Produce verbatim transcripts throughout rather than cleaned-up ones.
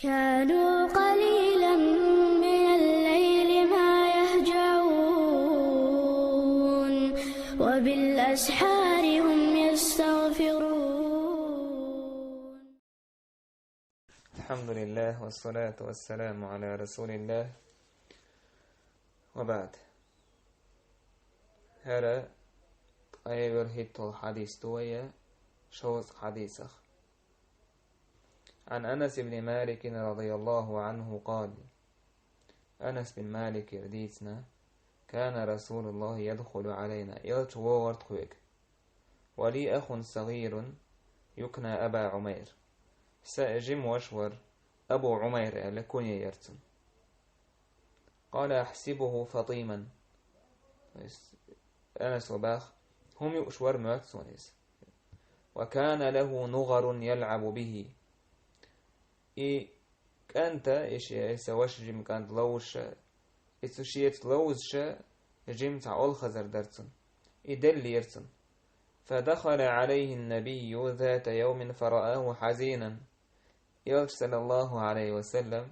كانوا قليلا من الليل ما يهجعون، وبالأسحار هم يستغفرون. الحمد لله، والصلاة والسلام على رسول الله، وبعد. ХӀара айвер хӀиттал хьадис ду вай, шовзткъа хьадисах. عن أنس بن مالك رضي الله عنه قال: Анас бин Маликера дийцина: كان رسول الله يدخل علينا, элча вогӀар тхоьга. ولي أخ صغير يكنى أبا عمير. Са жима воша вар, Абу Ӏумайр аьлла куня яр цун. قال: أحسبه فطيما. То есть, Анаса бах, хӀума юуш вар моьтту суна иза. وكان له نغر يلعب به. И кӀанта, и шен, и са ваша жима кӀанта ловзаш, и цу шеца ловзаш, жима цхьа олхазар дара цун. И деллера цун. فدخل عليه النبي ذات يوم فرآه حزينا. Элча, саллаллаху Ӏалайхи ва саллам,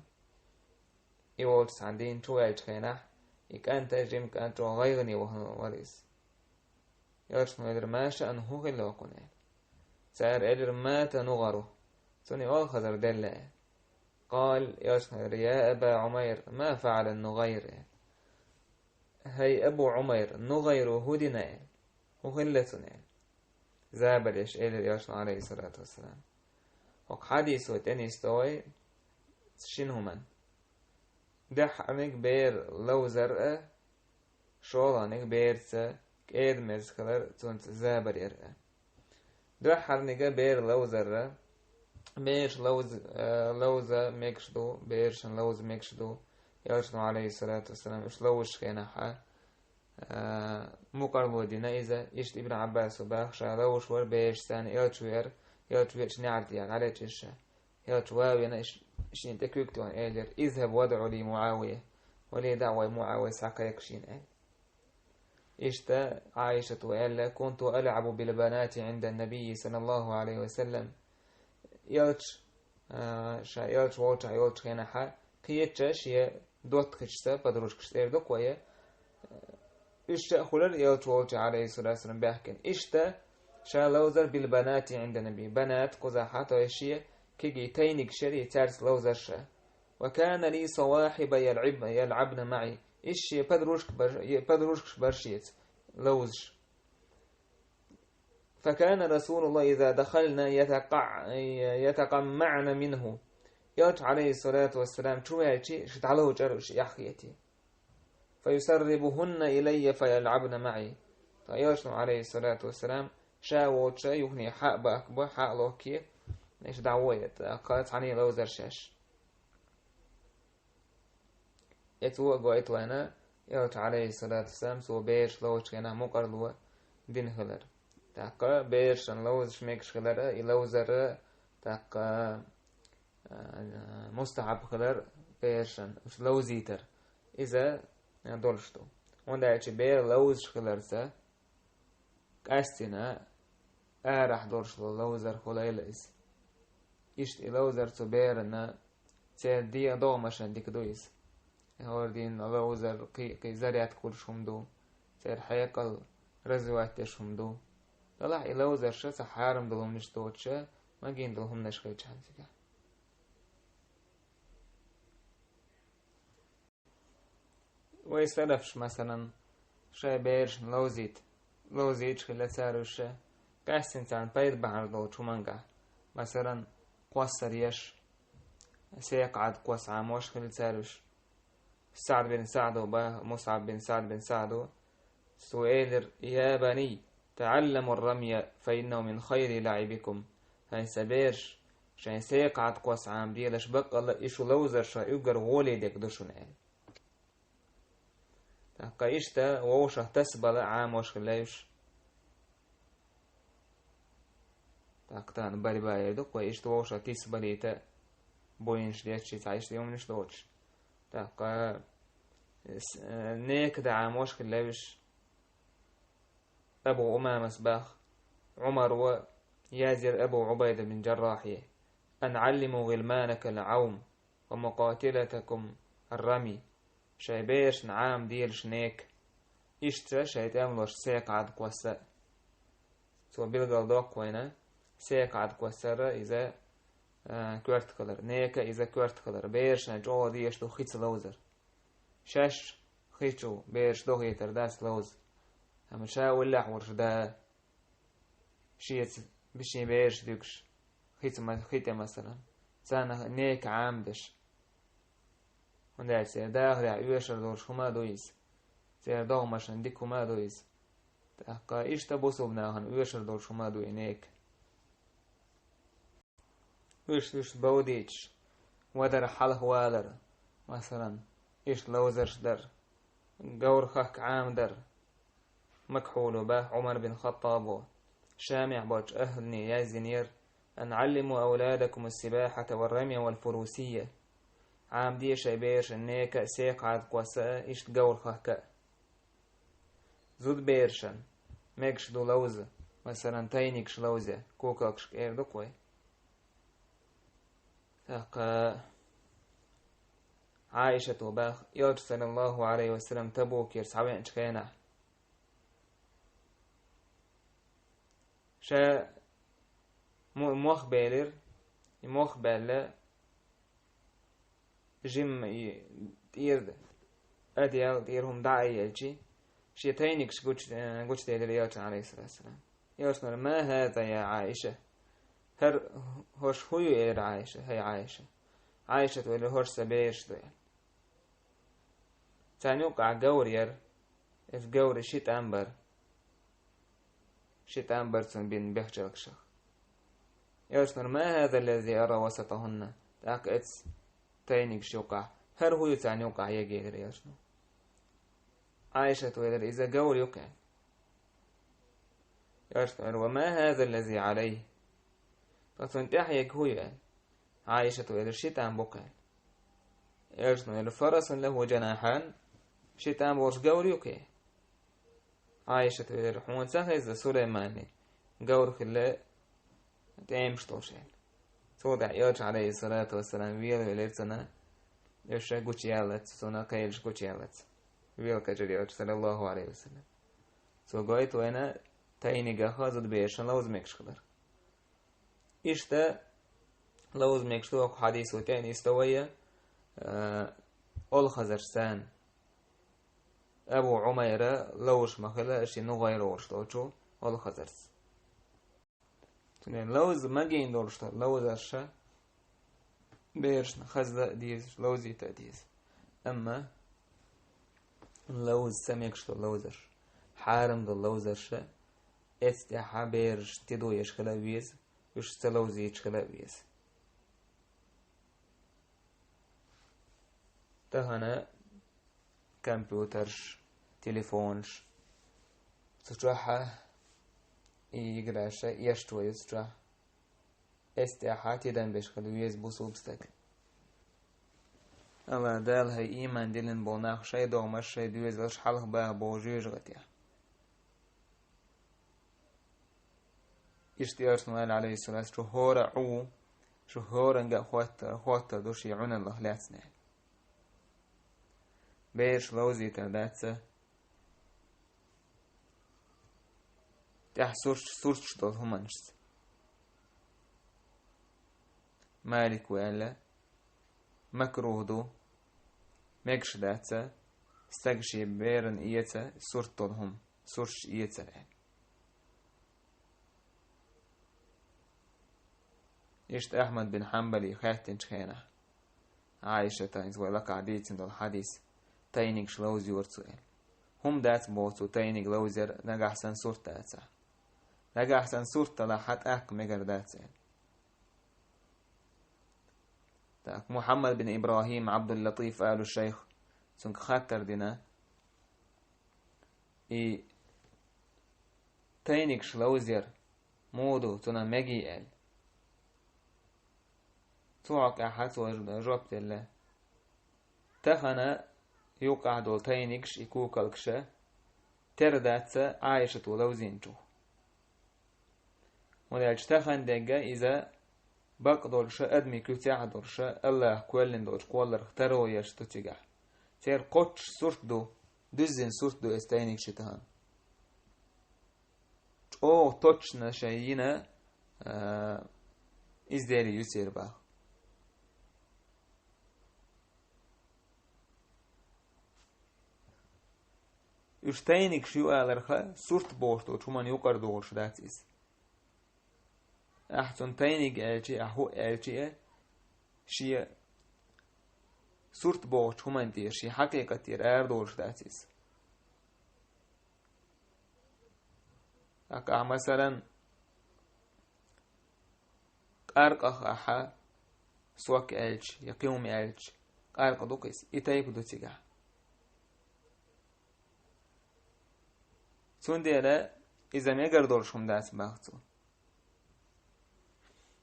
и волча цхьан дийнахьа чуваьлча хенахь, и кӀанта, жима кӀанта чӀогӀа гӀайгӀане вахана вара иза. Элчано элира: ما شأنك, хӀун хилла хьуна, аьлла. Цара элира: مات نغره, цуьнан олхазар делла, аьлла. قال, Элчано элира: يا أبا عمير, ما فعل النغير, аьлла. ХӀай Абу Ӏумайр, нугӀайро хӀун дина, аьлла. ХӀун хилла цунна, аьлла. Забар еш элира Элчано, Ӏалайхи ссалату вассалам. ХӀокху хьадисо тӀенисдо вай шина хӀуманна. Дуьххьарниг бер ловзар а, шолгӀаниг берца кӀеда-мерза хилар, цунца забар яр а. Дуьххьарниг бер ловзар а, бераш ловза, э, ловза мегаш ду, берашна ловза мегаш ду. Элчано, Ӏалайхи ссалату вассалам, уьш ловзаш хенахь а, э, мукъарло дина иза. Иштта Ибн Ӏаббаса бах, ша ловзаш вара бераш, царна Элча веара, Элча веача неӀарт яха гӀалечира ша. Элча ван а вина, иш-, шена тӀе куьг тоьхна элира: اذهب وادع لي معاوية. Вале, дӀа а вай, МуӀавия схьакхайкха шена, аьлла. Иштта Ӏайшата аьлла: كنت ألعب بالبنات عند النبي صلى الله عليه وسلم. Элча, а, ша Элча волчохь йолчу хенахь, кхеча шен доттагӀчаьрца, подружкашца эр ду-кх вай, уьш а хуьлура Элча волчохь, Ӏалайхи ссалату вассалам, баьхкина. Иштта ша ловзар بالبنات عند النبي. Банат кхузахь, то есть шен кегий тайнигаш яра, цаьрца ловзар ша. وكان لي صواحب يلعب-، يلعبن معي. Иштта шен подружка бар-, е-, подружкаш бар шеца ловзаш. فكان رسول الله إذا دخلنا يتقع-، يتقمعن منه. Элча, Ӏалайхи ссалату вассалам, чуваьлча, ша дӀаловчӀара уьш эхь хетий. فيسربهن إلي فيلعبن معي. Ткъа Элчано, Ӏалайхи ссалату вассалам, ша волчу юххе хьа а бахка бо, хьа а лохке, иштта дӀагӀо, тӀаккха цхьаьна ловзар шаьш. Эцу а гойту вайна, Элча, Ӏалайхи ссалату вассалам, цо бераш ловзачу хенахь мукъарло дина хилар. ТӀаккха берашна ловзаш мегаш хилар а, и ловзар а, тӀаккха, а, мустахьаб хилар берашна, уьш ловзийтар. Иза, а, долуш ду. ХӀунда аьлча бер ловзаш хиларца, къаьстина арахь долуш ло-, ловзар хуьлийла иза. Иштта и ловзар цу берана, церан дегӀан догӀмашна дика ду иза. ХӀора дийнан ловзар кхин а, кхин а зарядка хуьлуш хӀума ду, церан хьекъал развивать деш хӀума ду. Делахь и ловзарш цхьа хьарам долу хӀуманаш доцуша, магийна долу хӀуманаш хилчахьана цигахь. Вай салафаш, масалан, шайн берашна ловзийта, ловзийча хилла цара уьш, къаьстина царна пайда бахьана долчу хӀумангахь, масалан, кхоссар еш, секхаӀад кхосса Ӏамош хилла цара уьш. СаӀд бин СаӀдо бах-, МусӀаб бин СаӀд бин СаӀдо, цо элира: يا بني، تعلموا الرمي، فإنه من خير لعبكم. ХӀай сан бераш, шайн секхаӀад кхосса Ӏамаделаш, баккъалла и шу ловзарш уггар гӀоле дерг ду шуна, аьлла. ТӀаккха иштта вовшах тасабала Ӏамош хилла уьш. ТӀаккха тахана борьба эр ду-кх вай, иштта вовшах тасабалийта, буйнаш деш, цхьа иштта хӀуманаш доцуш. ТӀаккха с-, э, нека дан Ӏамош хилла уьш. Абу Умамас бах, Ӏумаро язйира Абу Ӏубайда бин Джаррахье: أن علموا غلمانكم العوم. ومقاتلتكم الرمي. Шайн берашна Ӏамаделаш нека. Иштта шайн тӀемалошта секхаӀад кхосса а. Цо билгалдоккху вайна, секхаӀад кхоссар иза, а, коьрта хилар, нека иза коьрта хилар, берашна чӀогӀа дезаш ду хица ловзар. Шаьш хи чу бераш дохийтар дац ловза. Амма ша уллехь волуш да, шеца бишин бераш дуьгуш, хица ма-, хи тӀе, масалан, царна нека Ӏамадеш. ХӀунда аьлча церан дахарехь оьшур долуш хӀума а ду иза. Церан догӀмашна дика хӀума а ду иза. ТӀаккха иштта бусулба нахана оьшур долуш хӀума а ду и нека. Уьш, уьш бовдийташ, вадар хьалха валар, масалан, иштта ловзарш дар, говр хахка Ӏамадар. Макхьула боху Ӏумар бин Хаттабо, Шамехь болчу ахӀлане яздинера: «أن علموا أولادكم السباحة والرمي والفروسية». Ӏамаде шайн берашна нека а, секхаӀад кхосса а, иштта говр хахка а. Зудаберашна мегаш ду ловза, масалан, тайнигаш ловза, кукалкашка эр ду-кх вай. ТӀаккха Ӏайшата боху, Элча, саллаллаху Ӏалайхи ва саллам, Табукера схьавеанчу хенахь, ша мо-, мох белира, и мох баьлла, жимма и тӀера, одеял тӀера хӀума дӀа а елчи, шен тайнигаш гуч-, э, гучуделира Элчана, Ӏалайхиссалату вассалам. Элчано: «ما هذا يا عائشة؟» «ХӀара, хӀорш хӀун ю?» — элира Ӏайша, «ХӀай Ӏайша». Ӏайшата элира: «ХӀорш сан бераш ду», — аьлла. Царна юккъехь говр яра, иза говран ши тӀам бара. Ши тӀам бара цунна бина бехчалкашах. Элчано: «ما هذا الذي أرى وسطهن؟» ТӀаккха эцу тайнигаш юккъехь: «ХӀара хӀун ю царна юккъехь ерг?» — элира Элчано. Ӏайшата элира: «Иза говр ю-кх», — аьлла. Элчано элира: «وما هذا الذي عليه؟» Ткъа цунна тӀехь ерг хӀун ю аьлла. Ӏайшата элира: «Ши тӀам бу-кх», — аьлла. Элчано элира: «فرس له جناحان», ши тӀам болуш говр ю-кх и? Ӏайшата элира: «Хьуна ца хеза Сулайманан говр хилла тӀемаш долуш?» — аьлла. Цул тӀаьхьа Элча, Ӏалайхиссалату вассалам, велавелира цунна, уьш гучуяллалц, цунна кхелаш гучуяллалц. Велакхечира Элча, саллаллаху Ӏалайхи ва саллам. Цо гойту вайна тайнигах а зудаберашна ловза мегаш хилар. Иштта ловза мегаш ду хӀокху хьадисо тӀе а нисдо вай, а, олхазарш царна. Абу Ӏумайра ловзуш ма хилла шен НугӀайра волуш долчу олхазарца. Цундела ловза магийна долуш долу ловзарша берашна хаза а дезаш, ловзийта а деза. Амма ловза ца мегаш долу ловзарш, хьарам долу ловзарша, эцу тӀехь бераш тидо еш хила а веза, уьш ца ловзуьйтуш хила а веза. Тахана компьютерш, телефонаш, цу чохь а и играша эшчо ю цу чохь. Эцу тӀехь тидам беш хила веза бусулба стаг. Алла Дала хӀай ийман диллина болу нах шайн догӀмаш, шайн доьзалш хьалха баха боху жоьжахатех. Иштта Элчано аьлла, Ӏалайхиссалату, шу хӀора а Ӏу, шу хӀоранга а хоттар, хоттар ду шен Ӏуналлах лаьцна. Бераш ловзийтар дац ца, тӀехь сурташ, сурташ долу хӀуманашца. Малико аьлла, макрух ду, мегаш дац ца, стага шен берана эца сурт долу хӀума, сурташ эцар аьлла. Иштта Ахьмад бин Хьанбали хаьттинчу хенахь, Ӏайшата, иза вай лакхахь дийцина долу хьадис, тайнигаш ловза йора цо аьлла. ХӀума дац боху цо тайниг ловзар, нагахь санна сурт дацахь. Нагахь санна сурт далахь, хьан тӀаккха мегар дац аьлла. Так, Мухьаммад бин ИбрахӀим Ӏабдул-Латиф алу шайх, цуьнга хаттар дина, и тайнигаш ловзар муха ду, цунах мегий аьлла. Цу хьокъехь цо жоп делла: тахана юккъехь долу тайнигаш, и кукалкаша тера дац ца Ӏайшато ловзийначух. ХӀунда аьлча тахана дегга иза бакъдолуша, адамийн куьцехь а долуша, Аллаха кхоьллина долчу кхолларх таро еш ду цигахь. Церан кхоччуш сурт ду, дуьззина сурт ду эс тайниг ши тахана. ЧӀогӀа точно шайн йина, а, изделий ю церан баха. Уьш тайнигаш ю аларха, сурт бохуш долчу хӀуманна юкъара догӀуш дац иза. Ахьа цунна тайниг аьлчи, ахьа хӀу аьлчи, шен сурт бохучу хӀуманна тӀера, шен хьакъикъат тӀера арадолуш дац иза. ТӀаккха ахьа, масалан, къаркъах ахьа сок аьлча я кхин хӀума аьлча, къаркъа ду-кх иза, и тайпа ду цигахь. Цундела иза мегар долуш хӀума дац баха цо.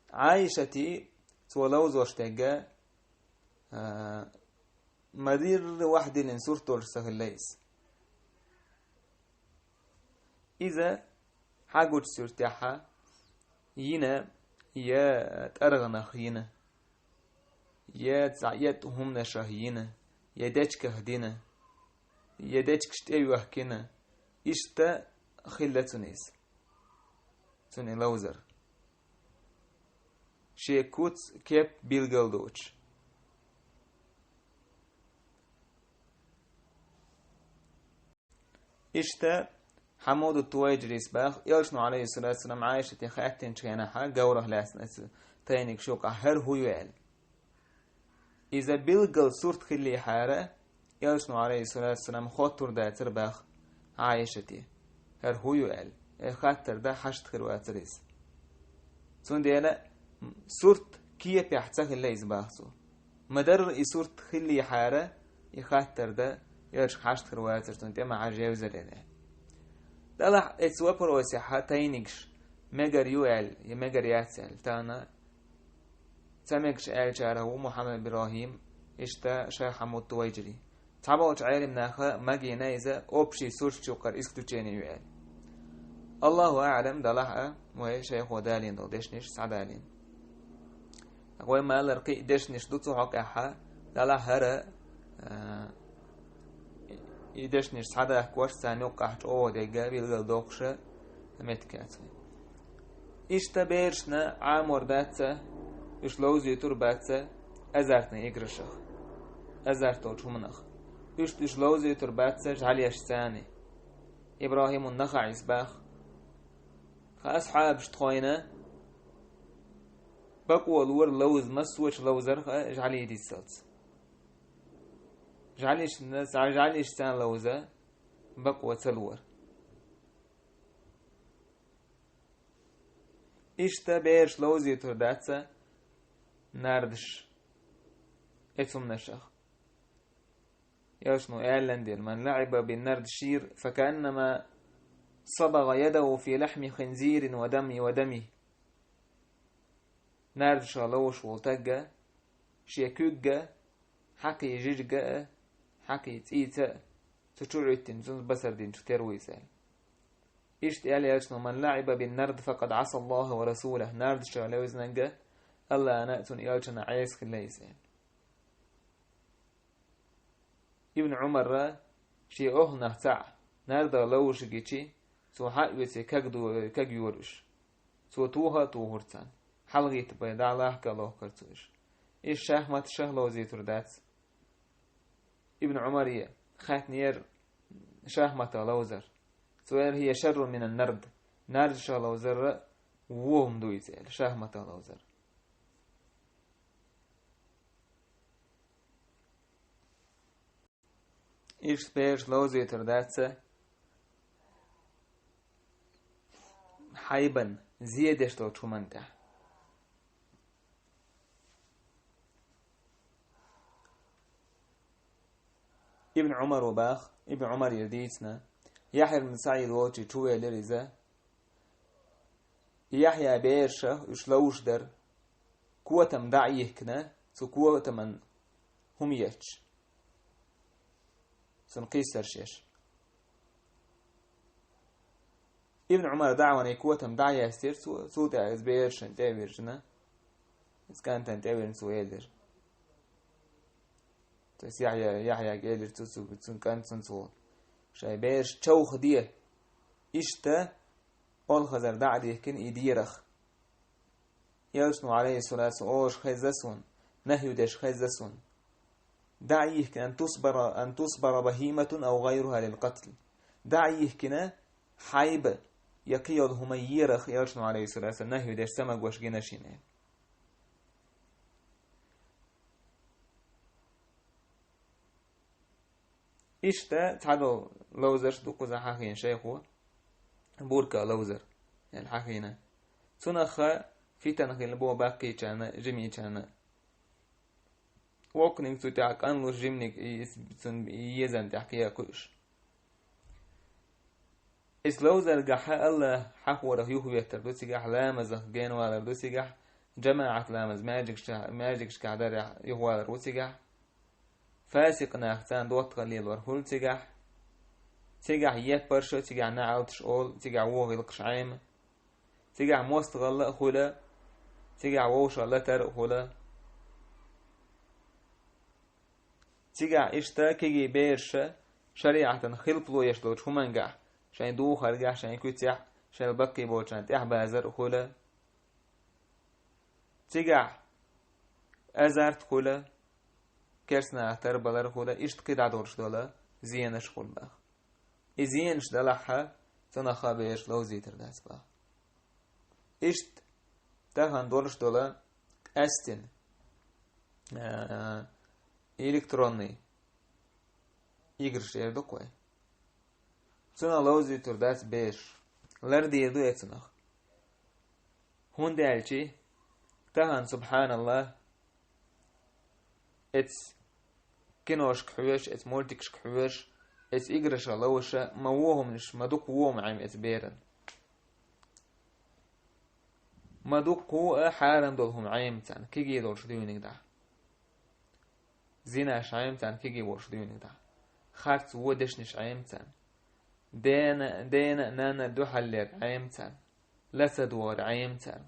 Ӏайшати цо ловзош дерг, а, ма-дарра вахдиллина сурт долуш ца хилла иза. Иза хьагучу суьртехьа йина, я тӀаргӀанах йина, я цхьа этӀа хӀуманашах йина, я дечках дина, я дечкаш тӀе а йоьхкина, иштта хилла цуьнан иза. Цуьнан и ловзар. Шен куц, кеп билгал доцуш. Иштта Хьамуду Туайджирис баха, Элчано, Ӏалайхиссалату вассалам, Ӏайшате хаьттинчу хенахьа, говрах лаьцна оцу тайниг шуьгахь хӀара хӀу ю аьлла. Иза билггал сурт хиллехьара, Элчано, Ӏалайхиссалату вассалам, хоттур дацара баха Ӏайшате, хӀара хӀу ю аьлла. Э, хаттар дан хьашт хир вацара иза. Цундела сурт кепехь ца хилла иза баха цо. Ма-дарра и сурт хиллехьара, и хаттар дан Элча хьашт хир вацара, цунна тӀе ма-Ӏа жевзар аьлла. Делахь эцу вопросехьа тайнигаш мегар ю аьлла, я мегар яц аьлла, тахана ца мегаш аьллачарах ву Мухьаммад ИбрахӀим, иштта ша Хьамуд Туайджири. Цхьаболчу Ӏелам наха магийна иза общий суртчу юккъара исключение ю аьлла. Аллаху аӀлам, делахь а, вай шайхо далийна долу дешнаш схьадалийна. Вай ма-аллара кхин а дешнаш ду цу хьокъехьа, делахь хӀара, а, и дешнаш схьадахкош, царна юккъехь чӀогӀа дегга билгал доккхуша меттиг яц вайн. Иштта берашна Ӏамор дац, уьш ловзуьйтур бац азартный играшах, азартолчу хӀуманах. Уьш, уьш ловзуьйтур бац жӀаьлешца царна. ИбрахӀимун Нахаъис баха, тхан асхьабаш тхойна бакъо лора ловза, массочу ловзарх а жӀаьлий диццалц. ЖӀаьлиш-, цхьа жӀаьлиш царна ловза бакъо ца лора. Иштта бераш ловзуьйтур дац нардаш эцу хӀуманашах. Элчано аьллан дела: «Ман лаӀиба бин-нард шир, факааннама сабага ядагӀу фи лахьми хинзирин ва дами, ва дами». Нардашах ловзуш волу таг шен куьг а, хьакхий жижиг а, хьакхий цӀийца а, цу чу Ӏуьттина, цуьнца басар динчух тера ву иза аьлла. Иштта аьлла Элчано: «Ман лаӀиба бин-нард, факъад Ӏаса Аллаха ва расулах». Нардашах левзинарг Аллана а, цуьнан элчанна а Ӏеса хилла иза аьлла. Ибн Ӏумарра шен охӀланах цхьаъ нардах ловзуш гичи, цо хьаоьций каг ду-, каг йора уьш. Цо тоха а тухура царна. ХьалагӀитта бен дӀа лахка а лохкара цо уьш. Иза шахматашах ловзуьйтур дац. Ибн Ӏумаре хаьттинера шахматах ловзар. Цо аьлла: «ХӀия шаррун минан-нард». Нардашах ловзарра вон хӀума ду иза аьлла, шахматах ловзар. Иштта бераш ловзуьйтур дац хьайбан, зе деш долчу хӀуманна тӀехь. Ибн Ӏумаро баха, Ибн Ӏумарера дийцина, Яхья ибн СаӀид волчу чувелира иза, Яхьъя бераша уьш ловзуш дара, котам дӀа а йихкина, цу котаман хӀума етташ, цунна кхиссарш еш. Ибн Ӏумар дӀа а вахана, и котам дӀа а яьстира цо, цул тӀаьхьа иза берашна тӀе а виржина, Цу кӀантана тӀе а вирна цо элира. То есть Яхьъя, Яхьъяга элира цу, цу, цун кӀант цунца гӀо. Шайн бераш човха де. Иштта олхазар дӀа а дихкина и дерах. Элчано, Ӏалайхи ссалату вассалам, олуш хеза суна, нахью деш хеза суна. ДӀа а йихкина, ан тусбара, ан тусбара бахиматун ау гайруха лил катл. ДӀа а йихкина, хьайба, я кхийолу хӀума ерах, Элчано, Ӏалайхи ссалату вассалам, нахью деш ца магош гина шена. Иштта цхьадолу ловзарш ду кхузахь хьахийна шайхо, бурка ловзар, ян хьахийна. Цунах фитан хилла бо баккхийчарна, жимийчарна. Воккханиг цу тӀехь кӀанлуш жиманиг и, и, цун и езан тӀехь кхиа кхуьуш. Иза ловзаргахь Аллах хьахорах юхаветтар ду цигахь, ламазах генвалар ду цигахь, жамаӀат ламаз маьждигашкахь, маьждигашкахь дарехь юхавалар ву цигахь, фасикъ нах царна доттагӀалла лелор хуьлу цигахь, цигахь еппарш а, цигахь наӀалташ олу, цигахь вон гӀиллакхаш Ӏема, цигахь мостагӀалла а хуьлу, цигахь вовшах латар а хуьлу. Цигахь иштта кегий бераша шариӀатан хилпало еш долчу хӀумангахь, шайн духаргахь, шайн куьцехь, шайн баккхий болчарна тӀехь базар а хуьлу. Цигахь азарт хуьлу, керстанаха тарбалар хуьлу, иштта кхидӀа долуш долу зенаш хуьлу баха. И зенаш далахьа, цунах а бераш ловзийтар дац баха. Иштта тахана долуш долу къаьстина, а, электронный играш эр ду-кх вай. Цунах ловзуьйтур дац бераш. Лардийр ду и цунах. ХӀунда аьлча тахана, субханаллах, эц киношка хьоьжуш, эц мультикашка хьоьжуш, эц играшах ловзуша, ма вон хӀуманаш, ма дукха вон хӀума Ӏема эц беран. Ма дукха а хьарам долу хӀума Ӏема царна, кегий долуш дуьйниг дахь. Зинаш Ӏема царна, кегий волуш дуьйниг дахь. Харц вон дешнаш Ӏема царна. Дена, дена а, нана а дуьхьал лер Ӏема царна. Ла ца догӀар Ӏема царна.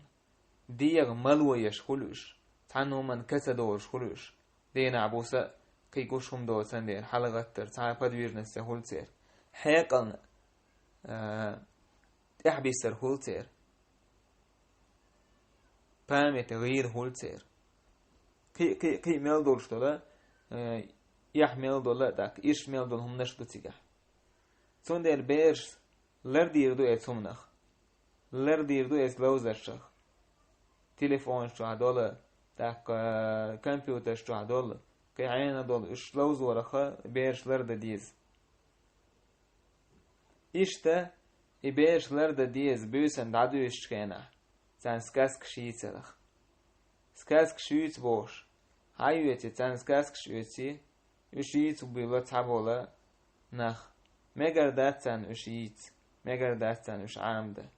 ДегӀа мало еш хуьлу уьш, цхьанна хӀуманна ка ца догӀуш хуьлу уьш. Дийнахь буса а кхин гуш хӀума доцан дера, хьалагӀаттар, цхьа а подвижность ца хуьлу церан. Хьекъална, а, тӀаьхьабиссар хуьлу церан. Память гӀийр хуьлу церан. Кхин, кхин, кхин мел долуш дола, а, эхь мел дола, тӀаккха ирс мел долу хӀуманаш ду цигахь. Цундела бераш лардийр ду эцу хӀуманах. Лардийр ду эцу ловзаршах. Телефонаш чохь долу, тӀаккха компьютерш чохь долу, кхин хьенан долу, уьш ловзорах бераш лардан деза. Иштта, и бераш лардан деза буьйсанна дӀадуьйсучу хенахь, царна сказкаш йийцарах. Сказкаш юьйцу бохуш, хьан оьций царна сказкаш оьций, уьш йийца буьйло цхьаболу нах. Мегар дац царна уьш йийца, мегар дац царна уьш Ӏамадан.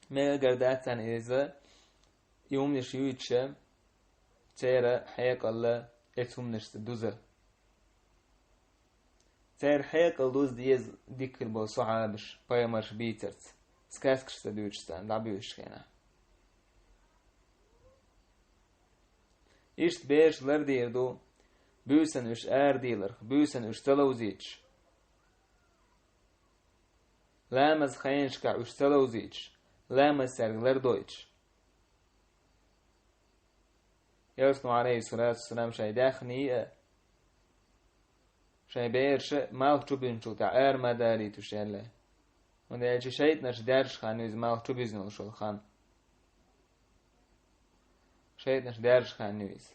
Мегар дац царна иза, и хӀуманаш юьйцуша, церан хьекъал эцу хӀуманашца дуза. Церан хьекъал дуза деза дика хир болу сахьабаш, пайхамарш бийцарца, сказкаш ца дуьйцуш царна дӀабуьйсучу хенахь. Иштта бераш лардийр ду, буьйсанна уьш арадийларх, буьйсанна уьш ца ловзийтуш. Ламаз хенашкахь уьш ца ловзийтуш, ламаз цаьрга лардойтуш. Элчано, Ӏалайхи ссалату вассалам, шайн даьхний а, шайн бераш а малх чу буьзначул тӀаьхьа ара ма далийта уьш аьлла. ХӀунда аьлча шайтӀанаш даьржачу ханна иза малх чу буьзна йолуш йолу хан. ШайтӀанаш даьржачу ханна иза.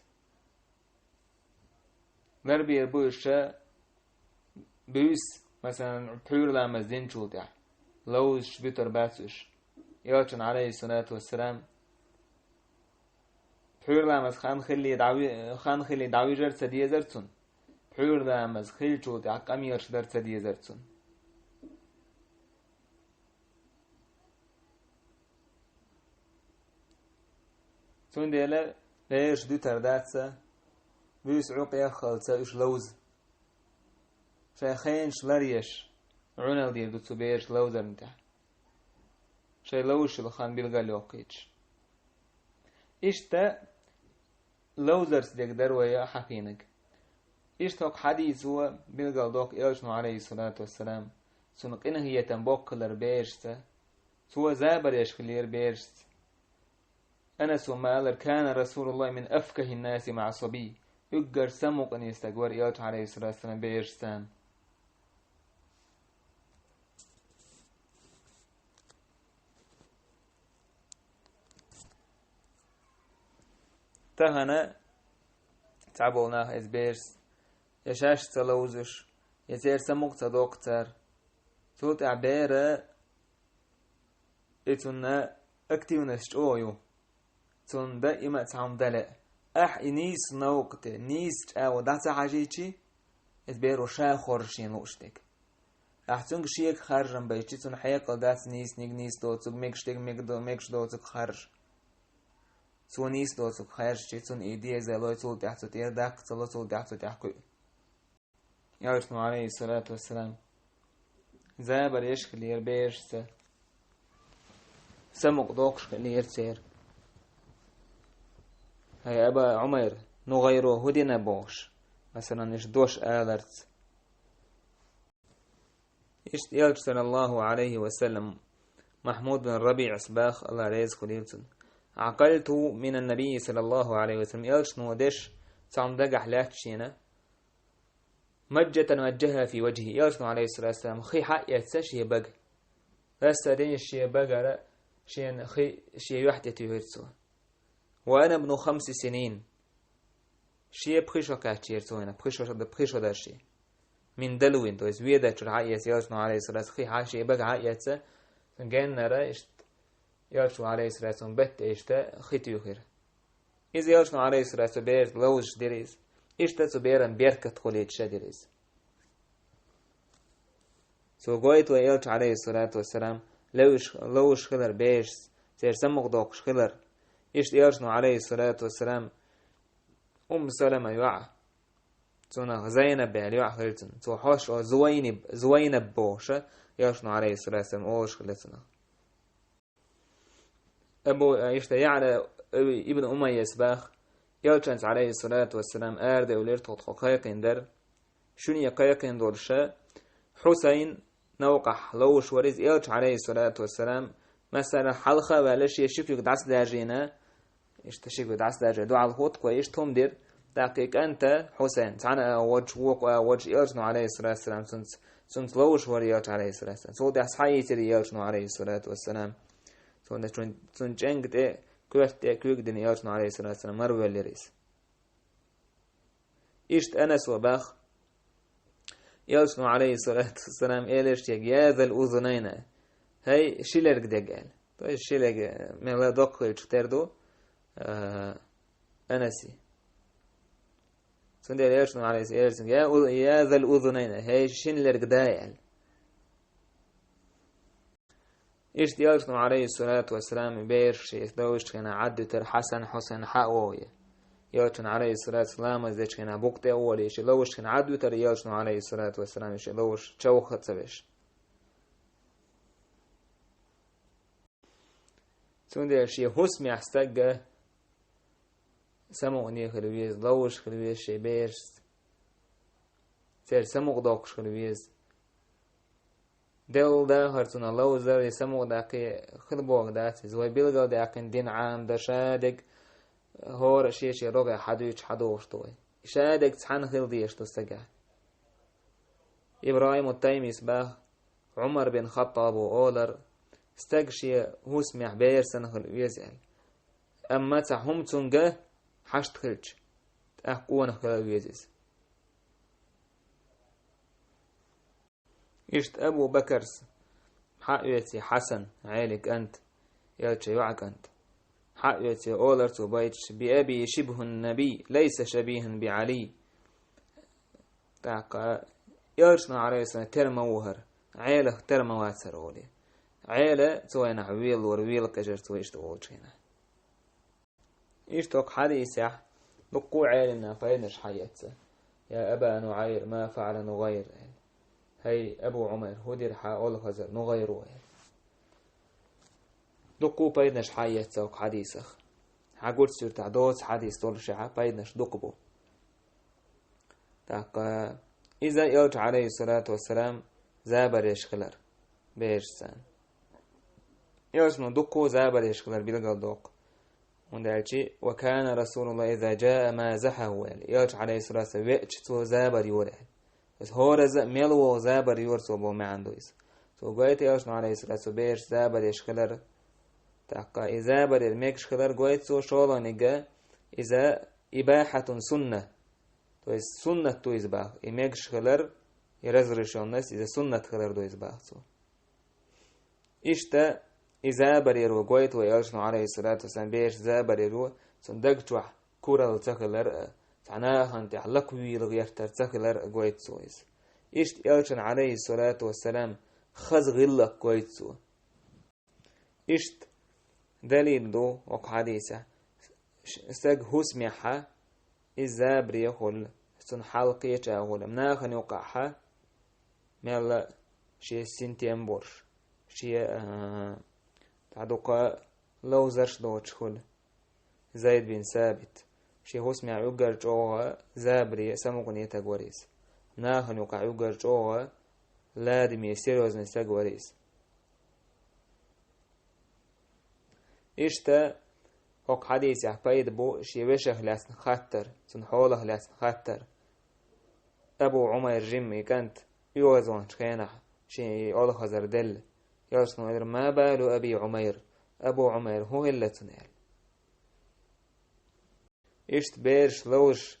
Ларбийр бу уьш ша буьйса, масалан, пхьуьйра ламаз динчул тӀаьхьа. Ловзуш буьтур бац уьш. Элчан, Ӏалайхи ссалату вассалам, пхьуьйра ламаз хан хилли дӀави-, хан хилли дӀавижар ца дезар цунна. Пхьуьйра ламаз хиллачул тӀаьхьа къамелаш дар ца дезар цунна. Цундела бераш дуьтар дац ца, буьйса Ӏу къеххалца уьш ловза. Шайн хенаш ларъеш, Ӏуналла дийр ду цу бераш ловзарна тӀехь, шайн ловзуш йолу хан билгалйоккхуьйтуш. Иштта ловзарца дерг дара вай хьахийнарг. Иштта хӀокху хьадисо билгалдоккху элчано, Ӏалайхиссалату вассалам, цунна къинхетам боккхалара берашца, цо забар еш хилира берашца. Анаса ма-аллара: «Кана Расулуллахи мин афкахин-наси маӀа сабий». Уггар самукъане стаг вара элча, Ӏалайхиссалату вассалам, берашца. Тахана цхьаболу нах иза берашца я шаьш ца ловзуш, я церан самукъа ца доккху цара. Цул тӀаьхьа бера и цунна активность чӀогӀа ю. Цунна дан и ма цхьа хӀума дан лаьа. Ахь и нийса новкъа тӀе, нийса чӀагӀо дӀа ца хьажийчи, иза беро ша хоржу шена лууш дерг. Ахь цуьнга шега харжам байчи, цунна хьекъал дац нийсаниг, нийса доцург, мегаш дерг, мега до-, мегаш доцург харжа. Цо нийса доцург хаьржичи, цунна и деза лой, цул тӀаьхьа цу тӀера даккха ца ло, цул тӀаьхьа цу тӀехь кхуьу. Элчано, Ӏалайхиссалату вассалам, забар еш хилира берашца, самукъа доккхуш хилира церан. «ХӀай, Аба Ӏумайр, ну гӀайро хӀун дина?» – бохуш, масалан, иштта дош аларца. Иштта элча, саллаллаху Ӏалайхи ва саллам, Махьмуд бин РабиӀас баха, Алла реза хуьлийла цунна: «Ӏакъалту минан-набий, саллаллаху Ӏалайхи ва саллам», элчано деш цхьа хӀума дагахь лаьтта шена, «мажжатан ваджжахӀа фи важхӀихӀи», элчано, Ӏалайхиссалату вассалам, хи хьаэцна шен бага. Ласса динчу шен багара шена хи шен юьхь тӀе туьйхира цо. «Ва ана бну хамси синин». Шен пхи шо кхаьчнера цо, пхи шо, пхи шо дара шен. «Мин далвин», то есть ведачуьра хьаэца элчано, Ӏалайхиссалату, хи хьа шен бага хьаэца, геннара иштта элчано, Ӏалайхиссалату, беттан иштта хи туьйхира. Иза элчано, Ӏалайхиссалату, берашка ловзуш дира иза. Иштта цу беран беркат хуьлийта ша дира иза. Цо гойту вай элча, Ӏалайхиссалату вассалам, ловзуш, ловзуш хилар берашца, церан самукъа доккхуш хилар. Иштта элчано, Ӏалайхиссалату вассалам, Умму Салама йоӀ, цунах Зайнаб аьлла йоӀ хилла цунна. Цо хьош о Зувайниб, Зувайнаб бохуша, элчано, Ӏалайхиссалату вассалам, олуш хилла цунах. Абу, а, иштта ЯӀла, а, ибн Умайяс баха, элчанца, Ӏалайхиссалату вассалам, арадевлира тхо, тхо кхайкхина дара. Шуьне кхайкхина долуша, Хьусайн новкъахь ловзуш вара иза элча, Ӏалайхиссалату вассалам, масала, хьалха а ваьлла, шен ши куьг дӀасадаьржийна, иштта ши куьг дӀасадаьржийна, дуьхьал хӀутту кхо, иштта хӀума дира. ТӀаккха и кӀанта Хьусайн, цхьана а водуш, вукху а водуш, элчано, Ӏалайхиссалату вассалам, цунца, цунца ловзуш вара элча, Ӏалайхиссалату вассалам. Цул тӀаьхьа схьаийцира элчано, Ӏалайхиссалату вассалам. Цунна цун, цун чӀенга тӀе, коьрта тӀе куьг дина элчано, Ӏалайхиссалату вассалам, мара воьллира иза. Иштта Анаса баха, элчано, Ӏалайхиссалату вассалам, элира шега: «Я зал узунайна, хӀай ши лерг дерг», – аьлла. То есть ши лерг, мел доккха хилча тера ду, а, Анаси. Цундела элчано, Ӏалайхиссалату, элира цуьнга: «Я у-, я зал узунайна, хӀай шина лерг да», – аьлла. Иштта элчано, Ӏалайхиссалату вассалам, бераш шеца ловзучу хенахь Ӏадвитира Хьасан, Хьусайн хьа а вовъе. Элчано, Ӏалайхиссалату вассалам, ламаз дечу хенахь букъа тӀе а волийча, ловзучу хенахь Ӏадвитира элчано, Ӏалайхиссалату вассалам, и шиъ ловзуш чавхха а ца веш. Цундела шен хӀусамехь стаг самукъане хила веза, ловзуш хила веза шен берашца. Церан самукъа доккхуш хила веза. Делла дахар цунах ловзар, я самукъадаккхий хила бохург дац иза. Вай билгалдаьккхина дин Ӏамдан ша дерг хӀора а шен-шен рогӀехь хьадуьйцуш хьадогӀуш ду вай. Ша дерг цхьаьна хила дезаш ду стагехь. ИбрахӀим ат-Таймис баха, Ӏумар бин Хаттаба олар, стаг шен хӀусамехь бер санна хила веза аьлла. Амма цхьа хӀума цуьнга хьашт хилча, тӀаккха къонах хила веза иза. Иштта Абу Бакарс хьаоьций Хьасан, Ӏелин кӀант, элча йоӀа кӀант. Хьаоьций олар цо байташ: «Би аби шибхун набий, лайса шабихун би Ӏали». ТӀаккха элчано, Ӏалайхиссалам, тера ма ву хӀара, Ӏелах тера ма вац хӀара олий. Ӏела цу вайнахь велалора, вела кхечара цо иштта олучу хенахь. Иштта хӀокху хьадисехь дуккха а Ӏеламнаха пайданаш хьаэцна. «Я Аба НуӀайр, ма фаӀала нугӀайр», – аьлла. ай, Абу Ӏумайр, хӀун дира хьан олхазар, НугӀайро, аьлла. Дуккха пайданаш хьаэц цу хьадисах. Хьан гуш суьртахь доцу хьадис долушехь пайданаш дукха бу. ТӀаккха иза элча, Ӏалайхиссалату вассалам, забар еш хилар берашца. Элчано дуккха забар еш хилар билгалдоккху. ХӀунда аьлча: «Ва кана Расулуллахи иза жаа мазахьаху», – аьлла. Элча, Ӏалайхиссалату вассалам, веача цо забар йора, аьлла. Иза хӀоразза а мел вогӀу забар йора цо боху маьӀна ду иза. Цо гойту элчано, Ӏалайхиссалату, цу берашца забар еш хилар. ТӀаккха и забар яр мегаш хилар гойту цо, шолгӀаниг а иза ибахьатун сунна. То есть суннат ду иза баха. И мегаш хилар, и разрешённость, иза суннат хилар ду иза баха цо. Иштта и забар яр гойту вай элчано, Ӏалайхиссалату вассалам, берашца забар яр, цуьнан даг чохь куралла ца хилар а, цхьа нахана тӀехь лакхавийла гӀертар ца хилар а гойту цо иза. Иштта элчан, Ӏалайхиссалату вассалам, хаза гӀиллакх гойту цо. Иштта далил ду оцу хьадисехь: ш-, стаг хӀусамехь иза забаре хуьлу, цуьнан хьал кхеча хуьлу, нахана юкъахь мелла шен синтем болуш, шен, а, цхьа дукха ловзарш доцуш хуьлу. Зайд бин Сабит. Шен хӀусамехь уггар чӀогӀа забаре самукъане стаг вара иза. Нахана юкъахь уггар чӀогӀа ладаме, серьёзный стаг вара иза. Иштта хӀокху хьадисехь пайда бу шен вешех лаьцна хаттар, цуьнан хьолах лаьцна хаттар. Абу Ӏумайр жимма и кӀант оьгӀазваханчу хенахь шен и олхазар делла. Элчано элира: «Ма балу Аби Ӏумайр? Абу Ӏумайр хӀун хилла цунна?» – аьлла. Иштта бераш ловзуш,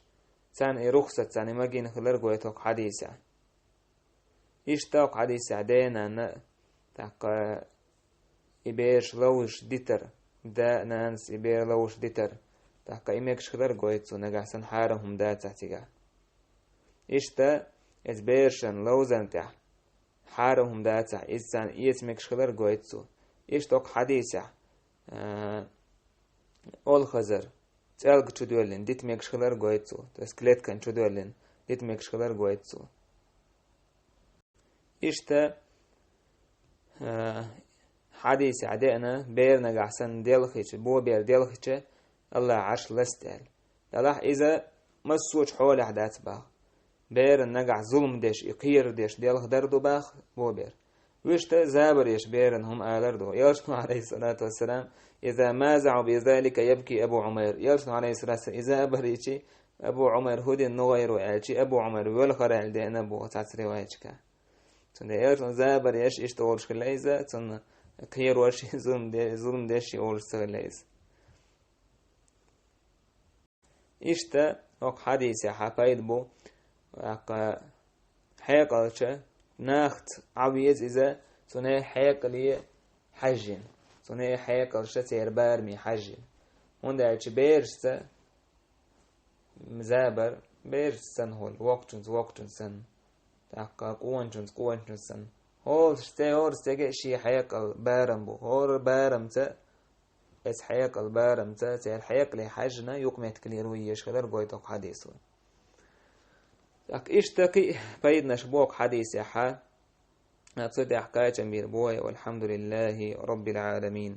царна и рухсат, царна и магийна хилар гойту хӀокху хьадисехь. Иштта хӀокху хьадисехь ден-нанна а, тӀаккха и бераш ловзуш дитар, да а, нанас а и бер ловзуш дитар, тӀаккха и мегаш хилар гойту цо, нагахь санна хьарам хӀума дацахь цигахь. Иштта иза берашна ловзарна тӀехь хьарам хӀума дацахь, иза царна эца мегаш хилар гойту цо. Иштта хӀокху хьадисехь, а, олхазар цӀелга чу доьллина дита мегаш хилар гойту цо, то есть клеткан чу доьллина дита мегаш хилар гойту цо. Иштта, а, хьадисехь деана, бер нагахь санна делхича, бо бер делхича, АллахӀан Ӏарш ласта аьлла. Делахь иза массочу хьолехь дац баха. Беран нагахь зулам деш, и кхерар деш делхадар ду баха бо бер. Вуьшта забар еш беран хӀума алар ду. Элчано, Ӏалайхиссалату вассалам: «Иза мазахьу бизалика ябки Абу Ӏумайр». Элчано, Ӏалайхиссалату вассалам, иза забар йичи, Абу Ӏумайр хӀун дина, НугӀайро аьлчи, Абу Ӏумайр велхара аьлла деана боху цхьацца риваятчикахь. Цундела элчано забар еш иштта олуш хилла иза, цунна кхерош, зулам де-, зулам деш и олуш ца хилла иза. Иштта хӀокху хьадисехь пайда бу, тӀаккха хьекъалча нахаца Ӏан веза иза, цуьнан хьекъале хьаьжжина, цуьнан хьекъалша церан бараме хьаьжжина. ХӀунда аьлча берашца забар, берашца санна хуьлу, воккхачуьнца, воккхачуьнца санна, тӀаккха къоначуьнца, къоначуьнца санна. ХӀора стеган, хӀора стеган шен хьекъал, барам бу, хӀора барамца, иза хьекъал, барамца, церан хьекъале хьаьжжина юкъаметтиглера ву езаш хилар гойту хӀокху хьадисо. ТӀаккха иштта кхин а пайданаш бу хӀокху хьадисехь, цу тӀехь кхачам бийр бу вай, валхьамдулиллахӀи роббил Ӏаламин.